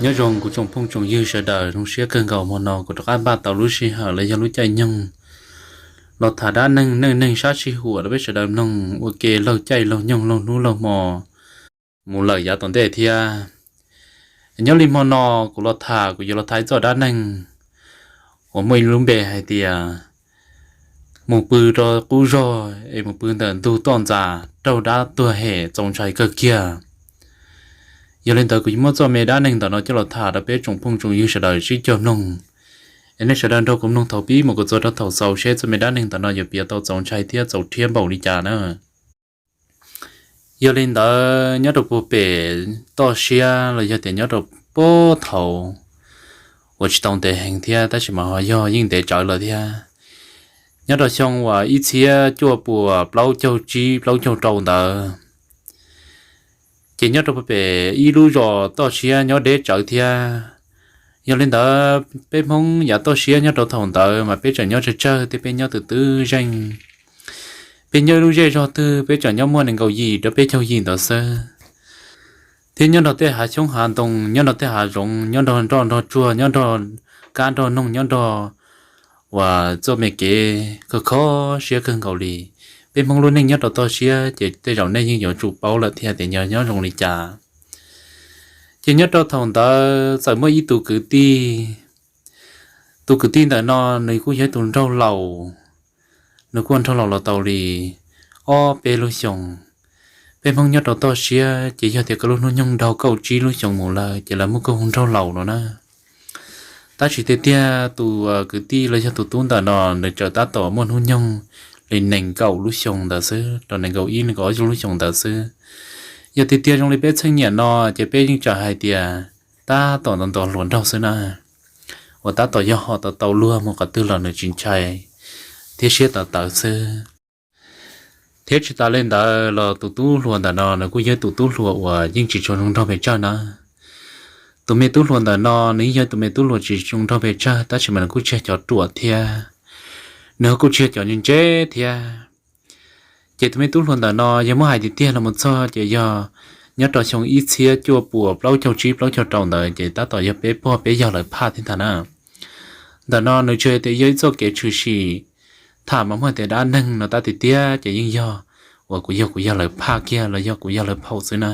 Nyob zoo kuv tsoom phooj tsoom ywg sawv daws, zoo siab kawg nkaus hmo no kuv rov qab npaj tau lub sij hawm los yog lub caij nyoog los tham dab neeg neej neeg sab sij huam rau peb sawv daws mloog ua ke laug caij laug nyoog laug hnub laug hmo mus lawm yav tom ntej thiab. Nyob li hmo no kuv los tham, kuv yuav los tham ib txoj dab neeg uas muaj ib lub npe hais tias mus pw rau qub zog es mus pw ntawm ntug toj ntxas raug dab tuag hem txaus ntshai kawg kiag. Yog li ntawd kuv yuav muab txoj me dab neeg ntawm no coj los tham rau peb tsoom phooj tsoom ywg sawv daws sib cog mloog. Es nej sawv daws nrog kuv mloog thaum pib mus kom txog rau thaum xaus seb txoj me dab neeg ntawm no yuav piav tau txaus ntshai thiab txaus rhiab npaum li cas na. Yog li ntawd nyob rau puag pem toj siab los yog tias nyob rau puag thaum uas tsis tau ntev heev thiab tab sis mas ho yog yeej ntev tsawv lawm thiab, nyob rau xyoo uas ib txhiab cuaj puas plaub caug tsib plaub caug rau ntawd, ces nyob rau puag pem ib lub zos toj siab nyob deb tsawv thiab. Yog li ntawd peb Hmoob yav toj siab nyob rau thaum ntawd mas peb tseem nyob tsawg tsawg thiab peb nyob twm twb zeej. Peb nyob ib lub zej zog twg peb tseem nyob muaj nees nkaum yim rau peb caug yim ntawd xwb, thiab nyob nrog tej hav xyoob hav ntoo, nyob nrog tej hav zoov, nyob nrog nroj nrog tsuag, nyob nrog kab nrog noog, nyob nrog uas txoj me kev kho kho siab kawg nkaus li. Peb Hmoob lub neej nyob rau toj siab ces tej zaum nej yeej yuav tsum paub lawm thiab tias nyob zoo li cas. Ces nyob rau thaum ntawd txawm muaj ib tug kwv tij. Tus kwv tij ntawm no nws kuj yog ib tus nraug laus, nws kuj nraug laus los tau li ob peb lub xyoo. Peb Hmoob nyob rau toj siab ces yog tias koj lub hnub nyoog dhau kaum tsib lub xyoo mus lawm ces lawv muab koj hu nraug laus no na. Tab sis tiag tiag tus kwv tij los yog tus tub ntawm no nws tseem tab tom muaj hnub nyoog li nees nkaum lub xyoo ntawd xwb, rau nees nkaum ib nees nkaum ob lub xyoo ntawd xwb. Yog tiag tiag zoo li peb txheej niam no ces peb yeej txawm hais tias tab tom nto nto hluas nraug xwb na, uas tab tom yog ho tau tau luag mus qhov twg los nws tsis ntshai thiab siab tawv tawv xwb. Thiab tsis tas li ntawd los tus tub hluas ntawm no nws kuj yog tus tub hluas uas yeej tsis tshua zoo nraug pes tsawg na. Tus me tub hluas ntawm no nws yeej yog tus me tub hluas tsis zoo nraug pes tsawg tab sis mas nws kuj tsis yog cov ruam thiab, nws kuj tsis yog cov ntse thiab. Ces tus me tub hluas ntawm no yog muab hais tiag tiag los mus txog ces yog nyob rau xyoo ib txhiab cuaj puas plaub caug tsib plaub caug rau ntawd ces tab tom yog peb pog peb yawg lawv phaj thiab ntag na. Ntawm no nws tsis hais tias yog ib txoj kev tshwm sim tham mas muaj tias dab neeg no tab tiag tiag ces yeej yog uas kuv yog kuv yawg lawv phaj kiag los yog kuv yawg lawv phaum xwb na.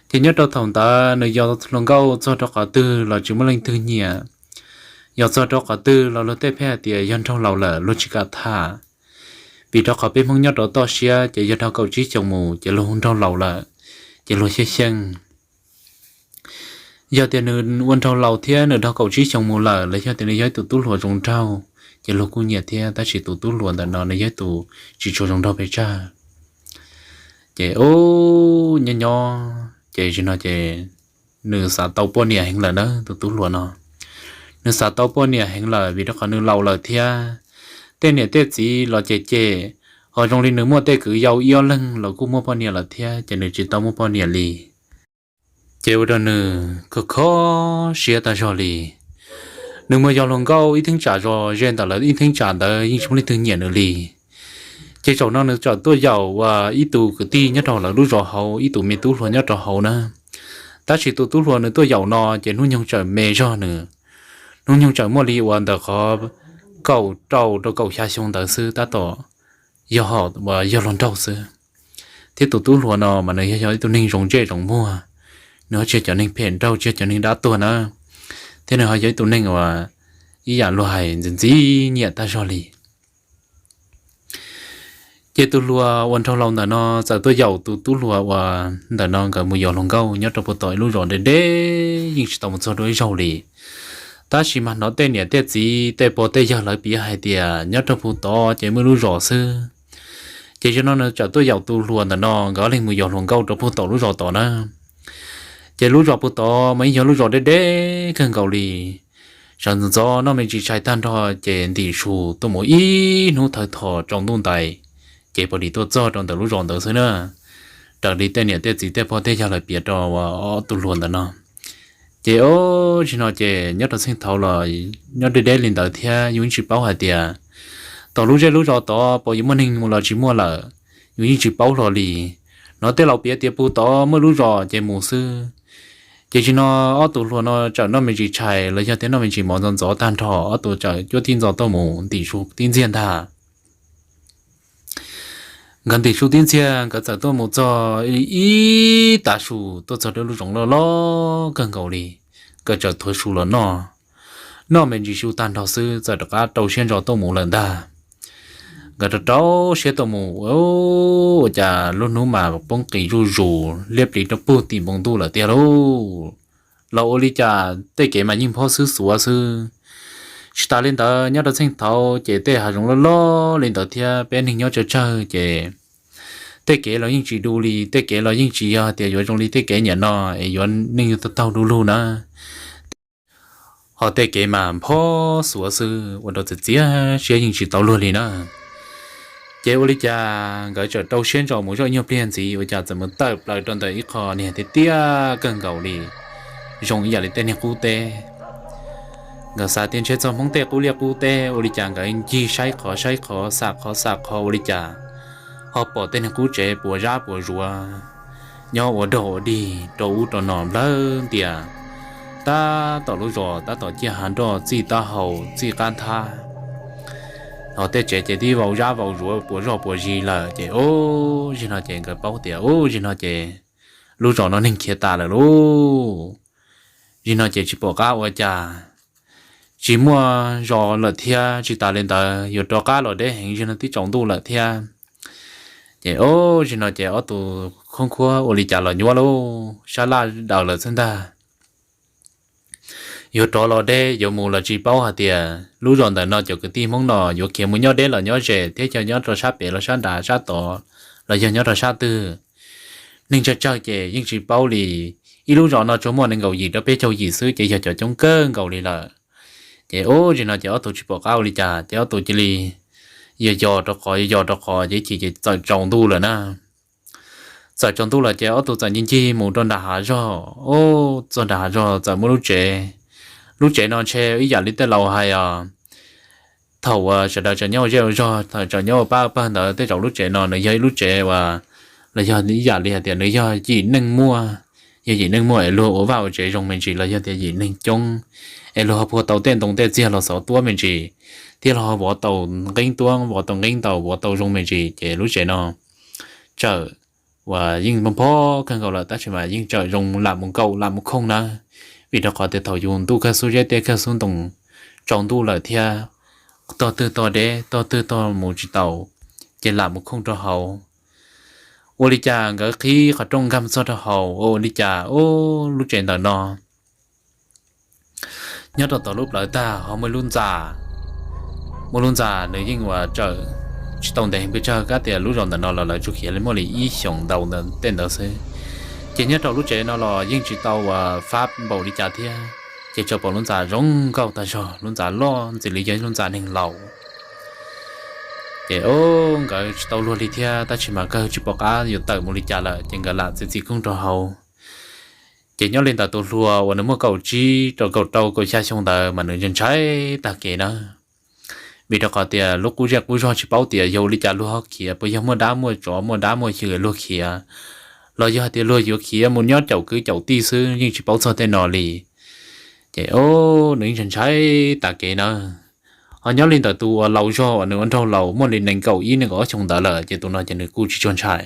Ces nyob rau thaum ntawd nws yos hluas nkauj txog rau qhov twg los tsis muaj leej twg nyiam, yos txog rau qhov twg los luag tej pheej hais tias yog nraug laus lawm luag tsis kam tham. Vim rau qhov peb Hmoob nyob rau toj siab ces yog dhau kaum tsib xyoo mus ces luag hu nraug laus lawm, ces luag xyeej xyeej. Yog tias nws ua nraug laus thiab nws dhau kaum tsib xyoo mus lawm los yog tias nws yog ib tus tub hluas zoo nraug ces luag kuj nyiam thiab, tab sis tus tub hluas ntawm no nws yog ib tus tsis tshua zoo nraug pes tsawg. Ces ub nyob nyob ces zaum no ces nws xav tau poj niam heev lawm na, tus tub hluas no. Nws xav tau poj niam heev lawm vim rau qhov nws laus lawm thiab. Tej niam tej txiv los cem cem, ho zoo li nws muaj tej kwv yau ib ob leeg los kuj muaj poj niam lawm thiab ces nws tsis tau muaj poj niam li. Ces ua rau nws kho kho siab tag zog li. Nws mus yos hluas nkauj ib theeb tsam zos ze ntawm lawv ib theeb tsam ntawd yeej tsis muaj leej twg nyiam nws li. Ces zaum no nws txawm tuaj yaum ua ib tug kwv tij nyob rau lawv lub zos hauv, ib tus me tub hluas nyob rau hauv na. Tab sis tus tub hluas nws tuaj yaum no ces hnub nyoog txawm me zog nws, hnub nyoog txawm muaj li uas ntawm qhov kaum rau rau kaum xya xyoo ntawd xwb, tab tom yog hom uas yog hluas nraug xwb. Thiab tus tub hluas no mas nws yog yog ib tug neeg zoo ntsej zoo muag, nws ho tsis yog cov neeg phem nraug, tsis yog cov neeg dab tuag na, thiab nws ho yog ib tug neeg uas ib yam luag hais ntxim ntxim nyiam tag zog li. Ces tus hluas uas nraug laus ntawm no txawm tuaj yaum tus tub hluas uas ntawm no nkawd mus yos hluas nkauj nyob rau puag tom ib lub zos deb deb yeej tsis tau mus txog rau ib zaug li. Tab sis mas hnov tej niam tej txiv tej pog tej yawg lawv piav hais tias nyob rau puag tod ces muaj ib lub zos xwb. Ces zaum no nws txawm tuaj yaum tus hluas ntawm no nkawd ob leeg mus yos hluas nkauj rau puag tom lub zos tod na. Ces lub zos puag tod mas yeej yog lub zos deb deb kawg nkaus li. Sawv ntxov ntxov noj me ntsis tshais tag nrho ces ntim su tuaj mus ib hnub thawv thos tsaus ntuj ntais, ces pom dim tuaj txog rau ntawm lub zos ntawd xwb na. Raws li tej niam tej txiv tej pog tej yawg lawv piav rau ob tug hluas ntawm no. Ces o, tsis no ces nyob rau txheej thaud los nyob deb deb li ntawd thiab yus yeej tsis paub hais tias tom lub zej lub zos tod puas yuav muaj neeg mus los tsis muaj lawm, yus yeej tsis paub hlo li. Hnov tej laus piav tias puag tod muaj lub zos ces mus xwb. Ces tsis no ob tug hluas no txawm noj me ntsis tshais los yog tias noj me ntsis mov ntxov ntxov tag nrho, ob tug txawm cuab tib ntxov tuaj mus ntim su tib ntxiag ntag. Nkawd ntim su tib ntxiag, nkawd txawm tuaj mus txog ib tav su, tuaj txog rau lub zoov loj loj kawg nkaus li. Nkawd txawm thuav su los noj. Noj me ntsis su tag nrho xwb txawm rov qab rau siab ntso tuaj mus lawm ntag. Nkawd rau rau siab tuaj mus, ua cas lub hnub mas poob qis zuj zus, liab pliv rau puag tim npoo ntuj lawm tiag lauj. Los ua li cas tej kev mas yeej phob xwb xuav xwb. Tsis tas li ntawd, nyob rau txheej thaud ces tej hav zoov loj loj li ntawd thiab, peb neeg nyob tsawg tsawg ces tej kev los yeej tsis du li, tej kev los yeej tsis yog tias yuav zoo li tej kev niaj no es yuav neeg yuav taug taug du lug na. Ho tej kev mas phob xuav xwb, ua rau txiav txiav siab yeej tsis tau luag li na. Ces ua li cas nkawd txawm rau siab ntso mus zoj ib nyuag pliag ntxiv, ua cas txawm mus tawm plaws rau ntawm ib qho niag tiaj tiaj kawg nkaus li, zoo ib yam li tej niag qub teb. Nkawd xav tias ntshe txog Hmoob tej qub liaj qub teb, ua li cas nkawd ncig saib qhov saib qhov, xam qhov xam qhov, ua li cas ho pom tej niag qub tsev puas zab puas zuav nyob ua dog ua dig rau ub rau no nplawg ntias tab tom lub zos, tab tom ciaj hav nroj txij taub hau txij qab nthab. Ho tej tsev ces twb vau zab vau zuav puas zoj puas zig lawm ces, ub, zim no ces nkawd paub tias, ub, zim no ces lub zos no neeg khiav tas lawm lauj. Zim no ces tsis pom qab ua cas, tsis muaj zos lawm thiab, tsis tas li ntawd yuav rov qab los deb heev, zim no twb tsaus ntuj lawm thiab. Ces, ub, zim no ces ob tug khoob khuab ua li cas los nyuab lauj, sab laj daws lawm xwb ntag. Yuav rov los deb yuav mus los tsis paub hais tias lub zos ntawm no cov kwv tij Hmoob no yuav khiav mus nyob deb los nyob ze thiab, yog nyob rau sab pem los sab nrad sab tod, los yog nyob rau sab twg. Neeg tsawg tsawg ces yeej tsis paub li. Ib lub zos no tsuas muaj nees nkaum yim rau peb caug yim xwb ces yog cov coob kawg nkaus li lawm. Ces, ub, zim no ces ob tug tsis pom qab ua li cas ces ob tug cia li yos yos rau qhov, yos yos rau qhov ces ib chim ces txawm tsaus ntuj lawm na. Txawm tsaus ntuj lawm ces ob tug txawm ncig ncig mus rau nram hav zog. Ub, txog nram hav zog txawm muaj lub tsev. Lub tsev no ntshe ib yam li tej laus hais os, thaum uas sawv daws tseem nyob ua zej ua zog, thaum tseem nyob ua pab pawg ntawd, tej zaum lub tsev no nws yog ib lub tsev uas, los yog ib yam li hais tias nws yog yim neej muaj. Yog yim neej muaj es luag ua vaj ua tsev zoo me ntsis, los yog tias yim neeg coob es luag ho phua tau tej ntoo tej txiag los xov tuab me ntsis, thiab los ho vov tau nqeeb tuab, vov tau nqeeb ntaus, vov tau zoo me ntsis, ces lub tsev no txawm uas yeej phob kawg nkaus lawm tab sis mas yeej txawm zoo lam mus nkaum lam mus khooj nawb. Vim rau qhov tias thaum yus ntuj kawg xub zeb, tej kawg xub ntoo, tsaus ntuj lawm thiab, tog twg tog deb, tog twg tog mus tsis taus, ces lam mus khooj rau hauv. Ua li cas nkawd qhib qhov rooj nkag mus txog rau hauv, ua li cas, ub, lub tsev ntawm no nyob rau tom lub plawv tag ho muaj lub ntxa. Muaj lub ntxa nws yeej uas txawm tsis tau ntev heev pes tsawg, kab tias lub zos ntawm no los lawv tsuas khiav li muaj li ib xyoos ntau ntawd tej ntawd xwb. Ces nyob rau lub tsev no los yeej tsis tau uas fab npaum li cas thiab, ces tsuas pom lub ntxa zoo nkauj tag zog, lub ntxa loj ntxim li yog lub ntxa neeg laus. Ces, ub, nkawd tsis tau luag li thiab tab sis mas kawg tsis pom qab yuav tawm mus li cas lawm ces nkawd lam txiav txim kooj rau hauv. Ces nyob li ntawd tus hluas uas nws muaj kaum tsib rau kaum rau kaum xya xyoo ntawd mas nws ntshai tag kev na. Vim rau qhov tias lub qub zej qub zog tsis paub tias yog ua li cas luag ho khiav, puas yog muaj dab muaj tsov muaj dab muaj xyw luag khiav, los yog hais tias luag yuav khiav mus nyob caum kwv caum tij xwb, yeej tsis paub txog tej no li. Ces, ub, nws yeej ntshai ntshai tag kev na. Ho nyob li ntawd tus uas laus zog uas nws ua nraug laus muaj li nees nkaum ib nees nkaum ob xyoo ntawd lawm ces tus no ces nws kuj tsis tshua ntshai.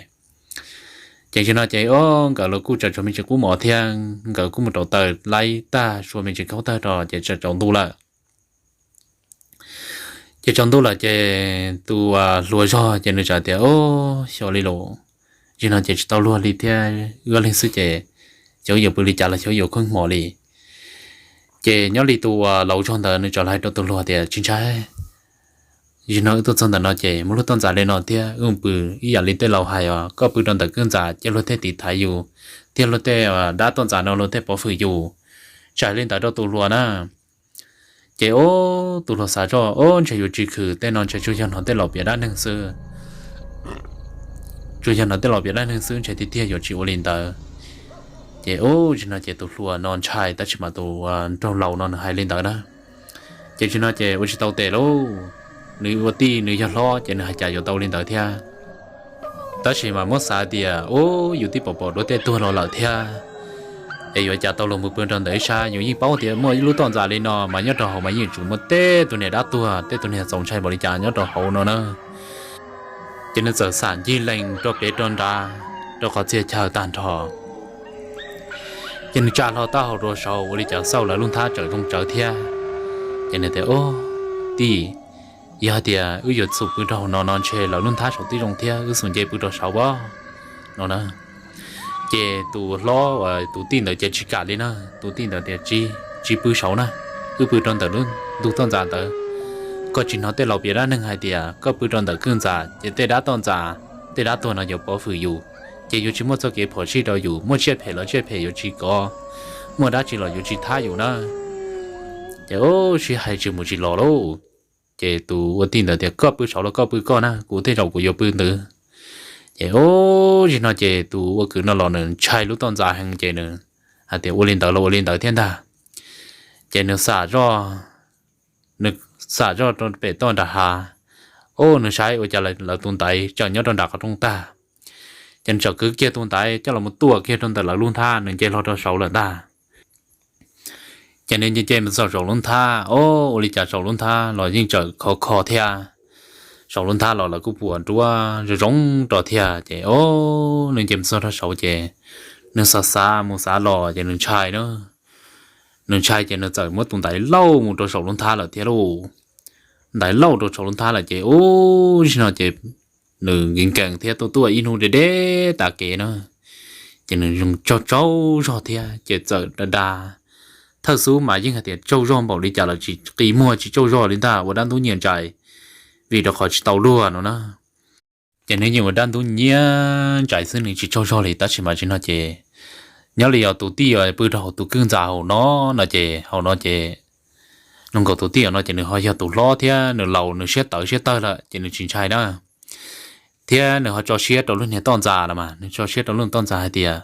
Ces tsis no ces, ob, nkawd los kuj tseem tshuav me ntsis qub mov thiab, nkawd kuj mus rauv taws laib tag, sua me ntsis khaub tawg rau ces tseem tsaus ntuj lawm. Ces tsaus ntuj lawm ces tus hluas zog ces nws txawm tias, ob, xyov li los, tsis no ces tsis tau luag li thiab, wb ob leeg xwb ces xyov yuav pw li cas los xyov yuav khooj mov li. Ces nyob li tus laus zog ntawd nws txawm hais rau tus hluas tias, tsis ntshai, tsis no wb tuaj txog ntawm no ces muaj lub toj ntxas li no thiab, wb mus pw ib yam li tej laus hais os, koj pw rau ntawm kwj ntxas ces luag thiaj tiv thaiv yus, thiab luag tej dab toj ntxas no luag thiaj pov hwm yus. Txawm hais li ntawd rau tus hluas na. Ces, ob, tus hluas xav zoj, ob, ntshe yuav tsis khwm, tej no ntshe tsuas yog hnov tej laus piav dab neeg xwb. Tsuas yog hnov tej laus piav dab neeg xwb ntshe tiag tiag yuav tsis ua li ntawd. Ces, ob, tsis no ces tus hluas no ntshai tab sis mas tus nraug laus no nws hais li ntawd na. Ces tsis no ces ua tsis tau tes lauj, nws ua tij nws yog hlob ces nws hais cas yuav tau li ntawd thiab. Tab sis mas muab xav tias, ob, yus twb pom pom dua tej tuag los lawm thiab, Es yuav cas tau los mus pw rau ntawm ib sab, yus yeej paub tias muaj ib lub toj ntxas li no mas nyob rau hauv mas yeej tsuas muaj tej tus niag dab tuag, tej tus niag txaus ntshai npaum li cas nyob rau hauv no na. Ces nws txawm xam ncig lees rau pem rau nrad rau qhov txhia chaw tag nrho. Ces nws tsa hlo taub hau rau saud ua li cas xauj lawv lub nthab tsawm zoo tsawv thiab. Ces nws tias, Au, tij, yog hais tias wb yuav xum pw rau hauv no no ntshe lawv lub nthab saud twb zoo thiab, wb xum nce pw rau saud as, no na. Ces tus hlob uas tus tij ntawd ces tsis kam li na, tus tij ntawd tias, Tsis, tsis pw saud na, wb pw rau ntawm lub ntug toj ntxas ntawd. Koj tsis hnov tej laus piav dab neeg hais tias koj pw rau ntawm kwj ntxas ces tej dab toj ntxas, tej dab tuag no yuav pov hwm yus, ces yuav tsis muaj txoj kev phom sij rau yus, muaj tsiaj phem los tsiaj phem yuav tsis kov, muaj dab tsi los yuav tsis thab yus na. Ces ua sib hais tsis mus tsis los lauj. Ces tus ua tij ntawd tias, Koj pw saud los koj pw koj na, kuv tej zaum kuv yuav pw ntawd. Ces ua zim no ces tus ua kwv no los nws ntshai lub toj ntxas heev ces nws hais tias, Ua li ntawd los ua li ntawd thiab ntag. Ces nws xam zoj, nws xam zoj rau pem toj nram hav, ua nws saib ua cas lawv tus ntaiv tseem nyob rau nram qhov rooj tag. Ces nws txawm kwv kiag tus ntaiv coj los mus tuam kiag rau ntawm lawv lub nthab, nws nce hlo rau saud lawm ntag. Ces nws nce nce mus txog saum lub nthab, ua li cas saum lub nthab los yeej tseem khov kho thiab. Saum lub nthab los lawv kuj puas nruab zoo zoo rau thiab. Ces ua nws nce mus txog rau saud ces nws xav xav mus xav los ces nws ntshai na. Nws ntshai ces nws txawm muab tus ntaiv lauj mus rau saum lub nthab lawm thiab lauj. Ntaiv lauj rau saum lub nthab lawm ces ua zim no ces nws nkees nkees thiab tuaj tuaj ib hnub deb deb tas kev na. Ces nws tsaug tsaug zog thiab ces txawm da da. Thawj xub mas yeej hais tias tsaug zog npaum li cas los tsis qi muag, tsis tsaug zog li ntag, ua dab ntub nyiag ntsais vim rau qhov tsis tau luag no na. Ces nws yeej ua dab ntub nyiag ntsais xwb, nws tsis tsaug zog li. Tab sis mas tsis no ces nyob li yog tus tij uas pw rau hauv tus kwj ntxas hauv no, no ces hauv no ces, no nkaus tus tij no ces nws ho yog tus hlob thiab nws laus, nws siab tawv siab tawg lawm ces nws tsis ntshai na. Thiab nws ho tso siab rau lub niag toj ntxas los mas, nws tso siab rau lub toj ntxas hais tias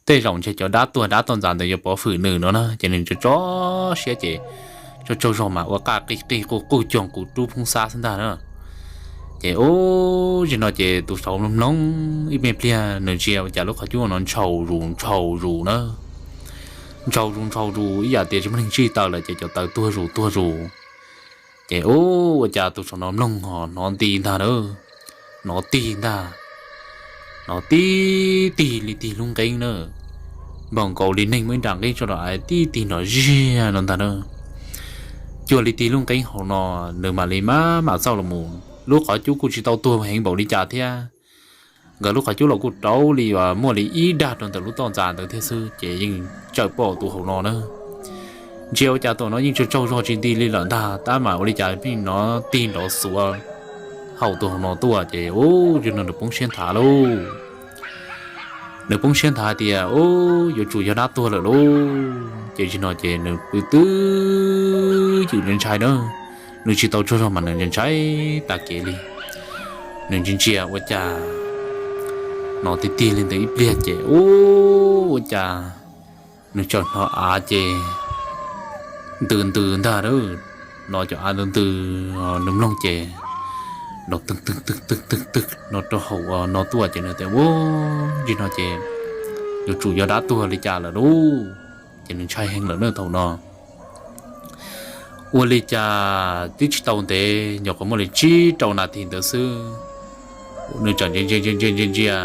tej zaum ntshe cov dab tuag dab toj ntxas ntawd yuav pov hwm nws no na. Ces nws tso siab ces tsaug tsaug zog mas ua qaj qij qij quj quj cuag qus rub phoob xab xwb ntag na. Ces ua zim no ces tus saud mloog mloog ib me pliag nws ntsia ua cas lub qhov cub no ntshau zus ntshau zus na. Ntshau zus ntshau zus ib yam tias tsis muaj neeg ntsij taws lawm ces cov taws tuag zus tuag zus. Ces ua cas tus saud no mloog ho hnov nti ntag na, hnov tig ntag, hnov tib tig li tig lub nqeeb na, npaum nkaus li neeg muaj ib nra nqeeb tso rau hauv tib tig nrov ziag no ntag na. Cuag li tig lub nqeeb hauv no, nws mam li maj mam xauj los mus, lub qhov cub kuj tsis tau tuag heev npaum li cas thiab. Nkawd lub qhov cub los kuj rauv li uas muaj li ib dag rau ntawm lub toj ntxas ntawd thiab xwb ces yeej txawm pom tus hauv no na. Ntsia ua cas tus no yeej tsaug tsaug zog tsis nti li lawm ntag, tab mas ua li cas pheej hnov tig nrov xuav hauv tus hauv no tuaj ces ua zim no nws poob siab nthav lauj. Nws poob siab nthav tias, Ub, yuav tsum yog dab tuag lawm lauj. Ces zim no ces nws pw twb ywm ntshai na, nws tsis tau tsaug zog mas nws ntshai ntshai tas kev li. Nws ntsia ntsia ua cas hnov tig tig li ntawd ib pliag ces ub, ua cas nws txawm hnov av ces ntws ntws ntag lauj. Hnov cov av ntws ntws, nws mloog ces nrov twg twg twg twg twg twg no rau hauv no tuaj ces nws tias, Ub, zim no ces yuav tsum yog dab tuag li cas lawm lauj. Ces nws ntshai heev lawm na thaum no. Ua li cas twb tsis tau ntev, nyuam qhuav muaj li tsib rau nas this ntawd xwb, nws txawm ntsia ntsia ntsia ntsia ntsia ntsia,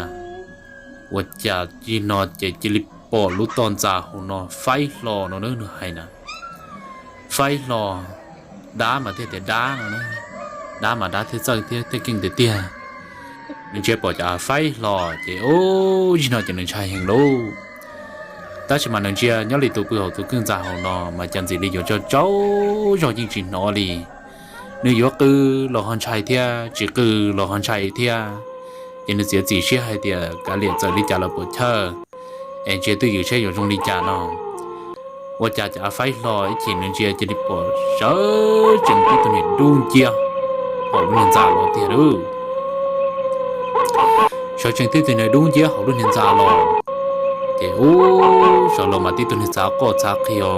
ua cas zim no ces cia li pom lub toj ntxas hauv no faib hlo no na, nws hais na. Faib hlo, dab mas thiaj tias dab no na, dab mas dab thiaj txawj thiab thiaj keej tiag tiag. Nws ntsia pom cov av faib hlo ces ub, zim no ces nws ntshai heev lauj. Tab sis mas nws ntsia nyob li tus pw hauv tus kwj ntxas hauv no mas cas ntxim li yuav tsaug tsaug zog yeej tsis hnov li. Nws yuav qw los ho ntshai thiab, tsis qw los ho ntshai thiab. Ces nws txiav txim siab hais tias kav liam, txawm li cas los puas chawj, es ntsia twj ywm saib yuav zoo li cas no. Ua cas cov av faib hlo ib chim nws ntsia cia li pom sawv tsees tib tug niag dub nciab hauv lub niag ntxa los tiag lauj. Sawv tsees tib tug niag dub nciab hauv lub niag ntxa los, ces ub, sawv los mas tib tug niag txhav qoj txhav qhia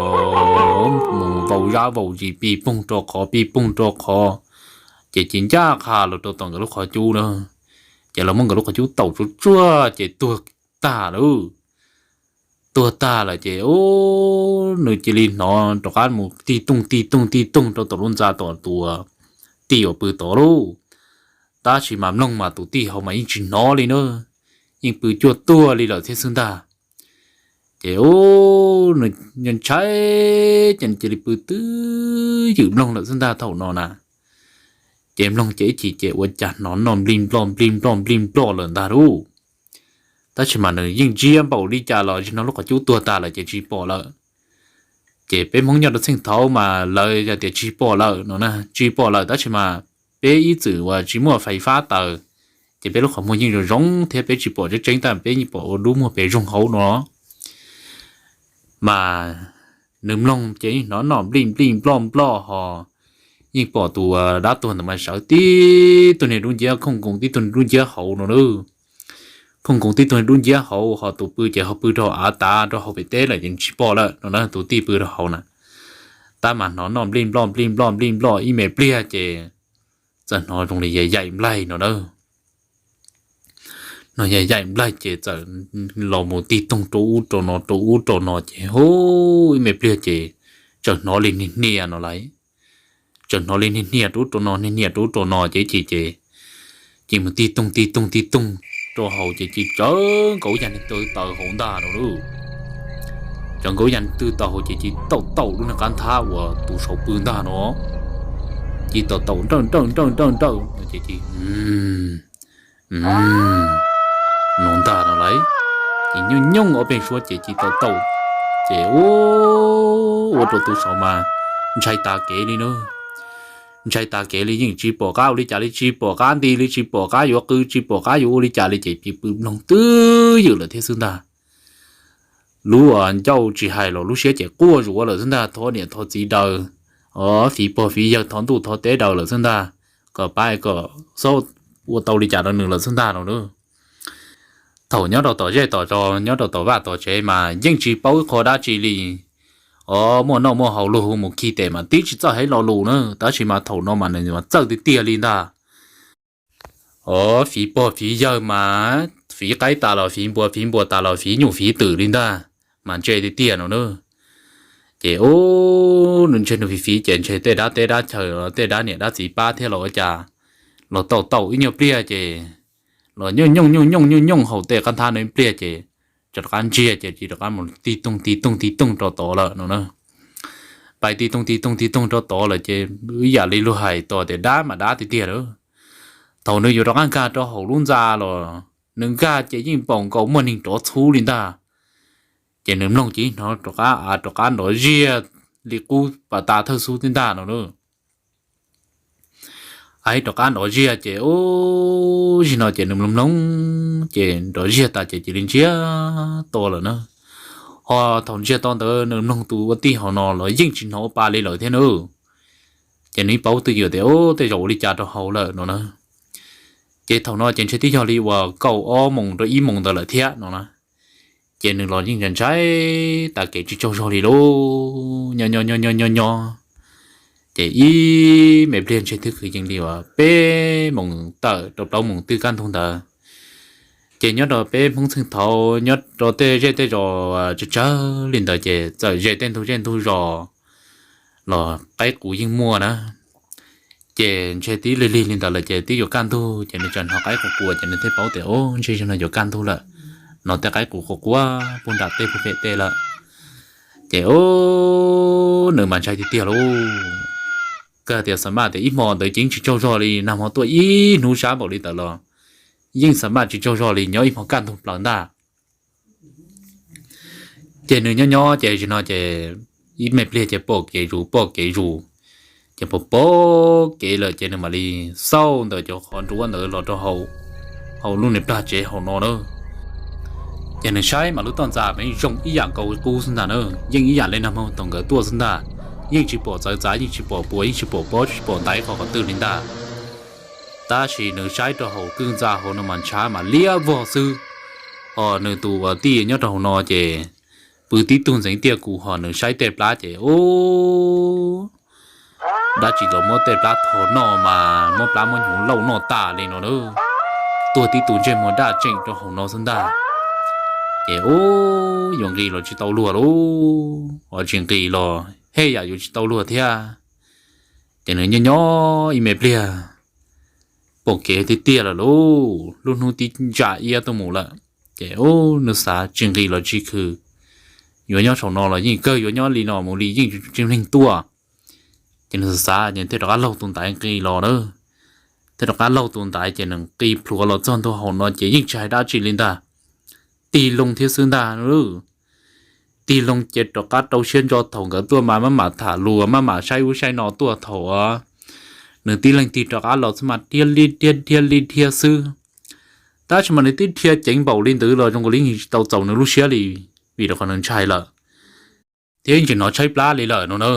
mus vau zab vau zis pij poog rau qhov pij poog rau qhov, ces ci ncaj qha los rau tom nkawd lub qhov cub na. Ces los muab nkawd lub qhov cub taum tsuag tsuag ces tuag tag lauj. tuag tag lawm ces ub, nws cia li hnov rov qab mus tig toog tig toog tig toog rau tom lub ntxa tom tus tij uas pw tod lauj. Tab sis mas mloog mas tus tij hauv mas yeej tsis hnov li na, yeej pw cuaj tuag li lawm thiab xwb ntag. Ces ub, nws ntshai ces nws cia li pw twj ywm mloog lawm xwb ntag thaum no na. Ces mloog ces ib chim ces ua cas hnov noj nplij nploj nplij nploj nplij nploj lawm ntag lauj. Tab sis mas nws yeej ntsia npaum li cas los zim no lub qhov cub tuag tas lawm ces tsis pom lawm. Ces peb Hmoob nyob rau txheej thaud mas lawv yog tias tsis pom lawm no na, tsis pom lawm tab sis mas peb ib txwm uas tsis muaj fais fab taws, ces peb lub qhov muag yeej zoo zoo thiab peb tsis pom tseeb tseeb tab peb yeej pom ua dub muag pes zoo hauv no. Mas nws mloog ces yeej hnov noj nplij nplij nploj nploj ho yeej pom tus dab tuag ntawd mas sawv tib tug niag dub nciab, khooj nkoos tib tug niag dub nciab hauv no na. Khooj nkoos tib tug niag dub nciab hauv ho tus pw ces ho pw rau av tav rau hauv pem teb lawm ces tsis pom lawm no na, tus tij pw rau hauv na. Tab mas hnov noj nplij nploj nplij nploj nplij nploj ib me pliag ces txawm hnov zoo li yaim yaim nplaig no na. Hnov yaim yaim nplaig ces txawm los mus tig toog rau ub rau no rau ub rau no ces hu ib me pliag ces txawm hnov li hnia hnia no lawm. Txawm hnov li hnia hnia rau ub rau no hnia hnia rau ub rau no ces ib chim ces cia mus tig toog tig toog tig toog rau hauv ces cia tsawv nkaus yam niag tw taws hauv ntag no lauj. Tsawv nkaus yam niag tw taws hauv ces cia taum taum lub niag qab nthab uas tus saud pw ntag no. Cia taum taum nrawj nrawj nrawj nrawj nrawj no ces cia no ntag no lawm. Ces nyooj nyooj ob peb suab ces cia taum taum ces ua rau tus saud mas ntshai tas kev li na. Ntshai tas kev li yeej tsis pom qab ua li cas li, tsis pom qab nti li, tsis pom qab yuav qw, tsis pom qab yuav ua li cas li ces pw pw mloog twj ywm lawm thiab xwb ntag. Lub ncauj tsis hais los lub siab ces quaj zuav lawm xwb ntag, thov niam thov txiv daws, o, fiv pog fiv yawg thov ntuj thov teb daws lawm xwb ntag, kom pab kom xob ua tau li cas rau nws lawm xwb ntag no na. Thaum nyob rau tom zej tom zos nyob rau tom vaj tom tsev mas yeej tsis paub ib qho dab tsi li. O, muaj noj muaj haus luag hu mus khi tes mas tib tsis txawj hais lo lus na, tab sis mas thaum no mas nws mas txawj tiag tiag li ntag. O, fiv pog fiv yawg mas fiv qaib tas los fiv npua, fiv npua tas los fiv nyuj fiv twm li ntag, mas ntse tiag tiag no na. Ces ub, nws ntshe nws fiv fiv ces ntshe tej dab teb dab chaw, tej dab niam dab txiv pab thiab los ua cas los taum taum ib nyuag pliag ces los nyooj nyooj nyooj nyooj nyooj nyooj hauv tej qab nthab no ib pliag ces txawm rov qab ntsiag ces cia rov qab mus tig toog tig toog tig toog rau tod lawm no na. Pais tig toog tig toog tig toog rau tod lawm ces ib yam li luag hais tias dab mas dab tiag tiag lawm. Thaum nws yuav rov qab nkag rau hauv lub ntxa los nws nkag ces yeej npaum nkaus muaj neeg rov txhub li ntag. Ces nws mloog ces hnov rov qab av rov qab nrov ziag li qub pas tas thawj xub tib ntag no na. Av rov qab nrov ziag ces ub, zim no ces nws mloog mloog ces nrov ziag tas ces cia li ntsiag to lawm na. Ho thaum ntsiag to ntawd nws mloog tus ua tij hauv no los yeej tsis hnov ua pa li lawm thiab na. Ces nws paub twj ywm tias ub, tej zaum ua li cas rau hauv lawm no na. Ces thaum no ces ntshe twb yog li uas kaum ob moos rau ib moos ntawd lawm thiab no na. Ces nws los yeej ntshai ntshai tas kev tsis tsaug zog li lauj, nyob nyob nyob nyob nyob nyob. Ces ib me pliag ntshe twb kwv yees li uas peb moos tawm rau plaub moos twb kaj ntug ntawd. Ces nyob rau peb Hmoob txheej thaud nyob rau tej zej tej zos tsawg tsawg li ntawd ces txawm ze tej ntug zej ntug zos los qaib qus yeej muaj na. Ces ntshe twb lig lig li ntawd lawm ces twb yuav kaj ntug ces nws txawm hnov qaib qus quas ces nws thiaj paub tias ub, ntshe zaum no yuav kaj ntug lawm. Hnov tej qaib qus quas quas puag nram tej puag pem tej lawm. Ces ub, nws mas ntshai tiag tiag lauj. Kawg tias xa maj tias ib hmo ntawd ces yeej tsis tsaug zog li, nag hmo tuaj ib hnub sab npaum li ntawd los yeej xa maj tsis tsaug zog li, nyob ib hmo kaj ntug plaws ntag. Ces nws nyob nyob ces zaum no ces ib me pliag ces pom kev zus pom kev zus, ces pom pom kev lawm ces nws mam li xauj ntawm cov qhov nruab ntawd los rau hauv lub niag plag tsev hauv no na. Ces nws saib mas lub toj ntxas mas yeej zoo ib yam nkaus li qub xwb ntag na, yeej ib yam li nag hmo thaum nkawd tuaj xwb ntag. Yeej tsis pom txawv txav, yeej tsis pom puas, yeej tsis pom pob, tsis pom ntaiv qhov qhov twg li ntag. Tab sis nws saib rau hauv kwj ntxa hauv no mas ntshav mas liab vog xwb. Ho nws tus uas tij nyob rau hauv no ces pw tib tug ntxeev tiaj kus ho nws saib tej plab ces ub, dab tsi los muab tej plab tho noj mas muab plab muab hnyuv lauj noj tas li no na. Tuag tib tug ntsej muag daj tseem rau hauv no xwb ntag. Ces ub, yuav nqis los tsis tau luag lauj, tsis nqis los hej yam yuav tsis tau luag thiab. Ces nws nyob nyob ib me pliag, pom kev tiag tiag lawm lauj, lub hnub tib ntsa iab tuaj mus lawm. Ces ub, nws xav tsis nqis los tsis khw, yuav nyob saum no los yeej kawg, yuav nyob li no mus li yeej tsis leeg tuaj. Ces nws xav xav ces thiaj rov qab laug tus ntaiv nqis los na. Thiaj rov qab laug tus ntaiv ces nws nqis plhuav los txog ntua hauv no ces yeej tsis hais dab tsi li ntag. Tig loo thiab xwb ntag. Tig loo ces rov qab rau siab ntso thaum nkawd tuaj mas maj mam tham luag maj mam saib ub saib no tuaj thaum nws tib leeg tig rov qab los xwb mas dhia li dhia dhia li dhia xwb. Tab sis mas nws twb dhia ceev npaum li ntawd los zoo nkaus li tsis tau txaus nws lub siab li, vim rau qhov nws ntshai lawm thiab yeej tsis hnov tshaib plab li lawm no na.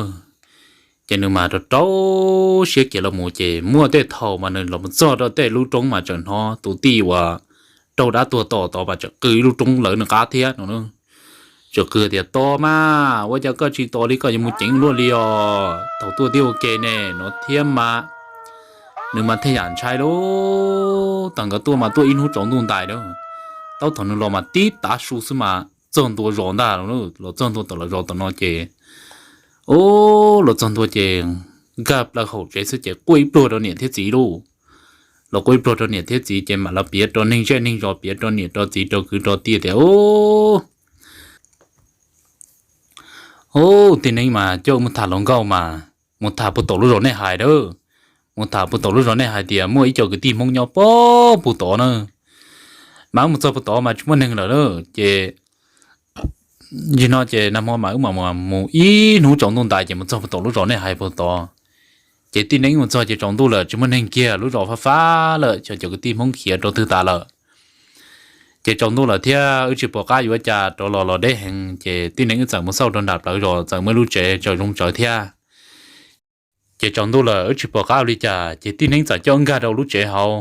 Ces nws mas rau rau siab kiag los mus ces muaj tej thaum mas nws los mus txog rau tej lub roob mas tseem hnov tus tij uas raug dab tuag tom tod mas tseem qw ib lub roob lawv nws qab thiab no. Tseem qw tias, Tos mas, ua cas koj tsis tos li, koj yuav mus ceev luaj li os, thaum tuaj twb ua ke ne no thiab mas. Nws mas thiaj yam ntshai lauj, thaum nkawd tuaj mas tuaj ib hnub tsaus ntuj ntais a. Tau thaum nws los mas tib tav su xwb mas txog ntua zos ntag, los txog ntua tom lawv zos tom no ces ub, los txog ntua ces nkag plaws hauv tsev xwb ces quaj ib pluag rau niam thiab txiv lauj. Los quaj ib pluag rau niam thiab txiv ces mam los piav rau neeg zej neeg zos, piav rau niam rau txiv rau kwv rau tij tias, Ub, tij neeb mas coj mus tham hluas nkauj mas mus tham puag tom lub zos nej hais a. Mus tham puag tom lub zos nej hais tias muaj ib co kwv tij Hmoob nyob puag tod na. Mas wb mus txog puag tod mas tsis muaj neeg lawm a. Ces nim no ces nag hmo mas wb mam mus ib hnub tsaus ntuj ntais ces mus txog puag tom lub zos nej hais puag tod. Ces tij neeb mus txog ces tsaus ntuj lawm tsis muaj neeg kiag, lub zos fab fab lawm, xyov cov kwv tij Hmoob khiav rau twg tas lawm. Ces tsaus ntuj lawm thiab wb tsis pom qab yuav ua cas rov los los deb heev ces tij neeb wb txawm mus xauj rau nram plawv zos txawm muaj lub tsev tsaws zoo tsawv thiab. Ces tsaus ntuj lawm wb tsis pom qab ua li cas ces tij neeb txawm coj nkag rau lub tsev hauv.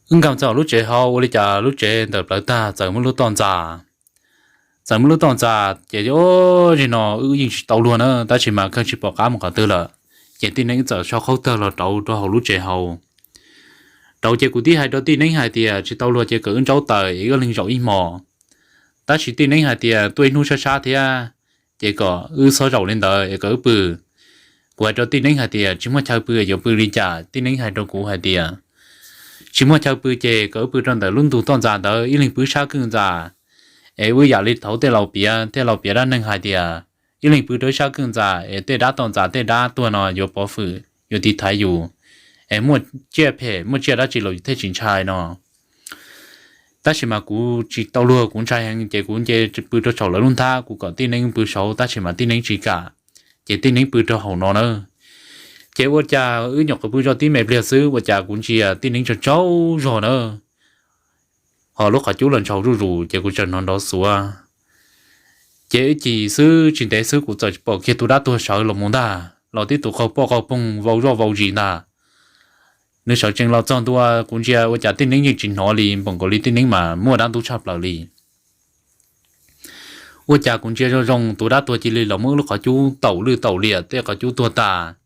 Wb nkag txog lub tsev hauv ua li cas lub tsev ntawm plawv tag txawm muaj lub toj ntxas. Txawm muaj lub toj ntxas ces ub, zaum no wb yeej tsis tau luag na tab sis mas kawg tsis pom qab mus qhov twg lawm. Ces tij neeb txawm sau qhaub tawg los rauv rau hauv lub tsev hauv. Rauv ces kuv tib hais rau tij neeb hais tias tsis tau luag ces kom wb ntsaub taws es wb leeg zaum ib hmos. Tab sis tij neeb hais tias tuaj ib hnub sab sab thiab, ces kom wb txhob zaum li ntawd es kom wb pw. Kuv hais rau tij neeb hais tias tsis muaj chaw pw yuav pw li cas, tij neeb hais rau kuv hais tias tsis muaj chaw pw ces kom wb pw rau ntawm lub ntug toj ntxas ntawd ib leeg pw sab kwj ntxas. Es ua yam li thaum tej laus piav, tej laus piav dab neeg hais tias ib leeg pw rau ib sab kwj ntxas es tej dab toj ntxas tej dab tuag no yuav pov hwm yuav tiv thaiv yus, es muaj tsiaj phem muaj tsiaj dab tsi los yus thiaj tsis ntshai no. Tab sis mas kuv tsis tau luag kuv ntshai heev ces kuv nce pw rau saum lawv lub nthab, kuv kom tij neeb pw saud tab sis mas tij neeb tsis kam, ces tij neeb pw rau hauv no na. Ces ua cas wb nyuam qhuav pw zoj tib me pliag xwb ua cas kuv ntsia tij neeb tsaug tsaug zog na, ho lub qhov cub los ntshaus zuj zus ces kuv tseem hnov nrov xuav. Ces ib chim xwb tsis ntev xwb kuv txawm pom kiag tus dab tuag sawv los mus ntag, los tib tus qaug poj qaug poog vau zoj vau zis ntag. Nws sawv tsees los txog ntua kuv ntsia ua cas tij neeb yeej tsis hnov li, npaum nkaus li tij neeb mas muaj dab ntub tshaj plaws li. Ua cas kuv ntsia zoo zoo tus dab tuag cia li los muab wb lub qhov cub taum lwj taum liam tej qhov cub tuag tas.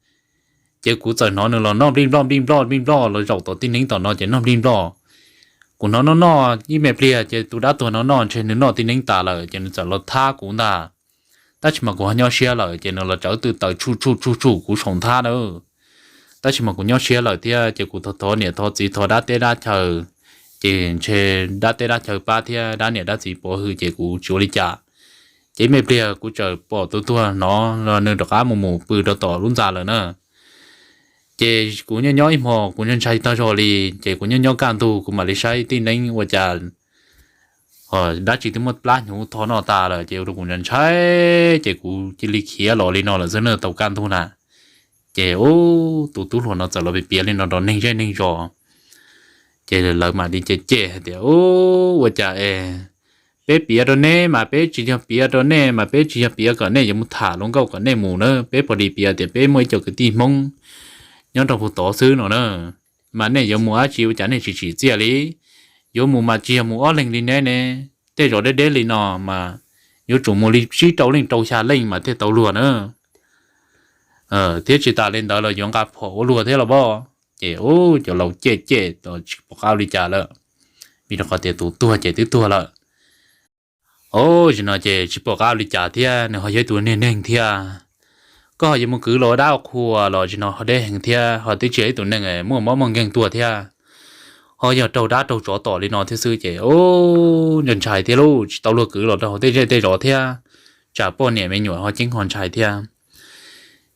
Ces kuv txawm hnov nws los noj nplij nploj nplij nploj nplij nploj los zaum tom tij neeb tom no ces noj nplij nploj. Kuv hnov noj noj ib me pliag ces tus dab tuag no noj ntshe nws noj tij neeb tas lawm ces nws txawm los thab kuv ntag. Tab sis mas kuv ho nyob siab lawm ces nws los tsawv tw taws tshuj tshuj tshuj tshuj kuv saum nthab na. Tab sis mas kuv nyob siab lawm thiab ces kuv thov thov niam thov txiv thov dab teb dab chaw, ces ntshe dab teb dab chaw pab thiab dab niam dab txiv pov hwm ces kuv tsis ua li cas. Ces ib me pliag kuv txawm pom tus tuag no los nws rov qab mus mus pw rau tom lub ntxa lawm na. Ces kuv nyob nyob ib hmo kuv ntshai tag zog li, ces kuv nyob nyob kaj ntug kuv mam li saib tij neeb ua cas dab tsi twb muab plab hnyuv tho noj tas lawm ces ua rau kuv ntshai, ces kuv cia li khiav los li no lawm xwb na tau kaj ntug na. Ces ub, tus tub hluas no txawm los piav li no rau neeg zej neeg zos. Ces lawv mam li cem cem hais tias, Ub, ua cas es peb piav rau neb mas peb tsis yog piav rau nej mas peb tsis yog piav kom nej yuav mus tham hluas nkauj kom nej mus na, peb pom li piav tias peb muaj ib co kwv tij Hmoob nyob rau puag tod xwb no na, mas nej yuav mus dab tsi ua cas nej tsis tsim txiaj li? Yuav mus mas tsis yog mus ob leeg li neb ne, tej zos deb deb li no mas yuav tsum mus li tsib rau leej rau xya leej mas thiaj tau luag na, thiab tsis tas li ntawd los yuav nqa phom ua luag thiab los pob. Ces ub, cov laus cem cem tsis pom qab ua li cas lawm. Rau qhov tias tus tuag ces twb tuag lawm. Os, zaum no ces tsis pom qab ua li cas thiab, nws ho yog ib tug niag neeg thiab. Koj ho yuav mus kwv los ua dab ua qhua los zaum no ho deb heev thiab, ho twb tsis yog ib tug neeg muaj mob muaj nkeeg tuaj thiab, ho yog raug dab raug tsov tom li no thiab xwb ces, os, ntshai ntshai thiab lauj, tsis tau luag kwv los rau hauv tej zej tej zos thiab, tsam poj niam me nyuam ho ceeb ho ntshai thiab.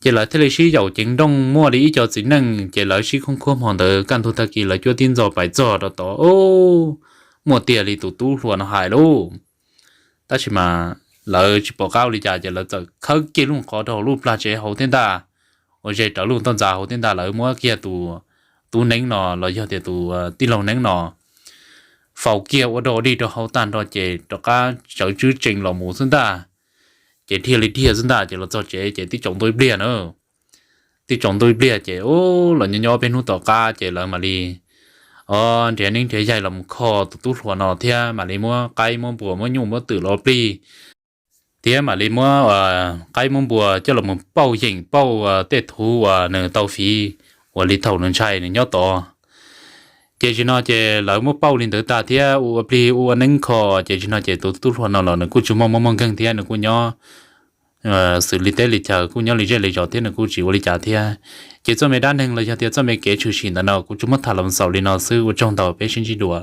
Ces lawv thiaj li sib yaum ceev nrooj, muaj li ib co txiv neej ces lawv sib khoob khuab hmo ntawd, kaj ntug tag kis lawv cuab tib ntxo pais txog rau tod, os, muaj tiag li tus tub hluas no hais lauj. Tab sis mas lawv tsis pom qab ua li cas ces lawv txawm khawb kiag lub qhov rau hauv lub plag tsev hauv thiab ntag, ua ze rawv lub toj ntxas hauv thiab ntag, lawv muab kiag tus tub neeb no los yog tias tus tij laug neeb no faus kiag ua rau dig rau hauv tag nrho ces rov qab sawv tswb tsees los mus xwb ntag. Ces dhia li dhia xwb ntag ces los txog tsev ces twb tsaus ntuj ib pliag na. Twb tsaus ntuj ib pliag ces, os, los nyob nyob peb hnub tom qab ces lawv mam li, os, nrhiav neeb nrhiav yaig los mus kho tus tub hluas no thiab mam li muab qaib muab npua muab nyuj muab twm los plig, thiab mam li muab qaib muab npua coj los mus pauj yeem pauj tej thuv uas nws tau fiv uas li thaum nws ntshai nws nyob tod. Ces zaum no ces lawv muab pauj li ntawd tag thiab ua ua plig ua ua neeb kho ces zaum no ces tus tub hluas no los nws kuj tsis muaj mob muaj nkeeg thiab, nws kuj nyob xws li teb li chaw, kuj nyob li zej li zos thiab nws kuj tsis ua li cas thiab. Ces txoj me dab neeg los yog tias txoj me kev tshwm sim ntawm no kuv tsuas muab tham los xaus li no xwb, ua tsaug ntau, peb sib ntsib dua.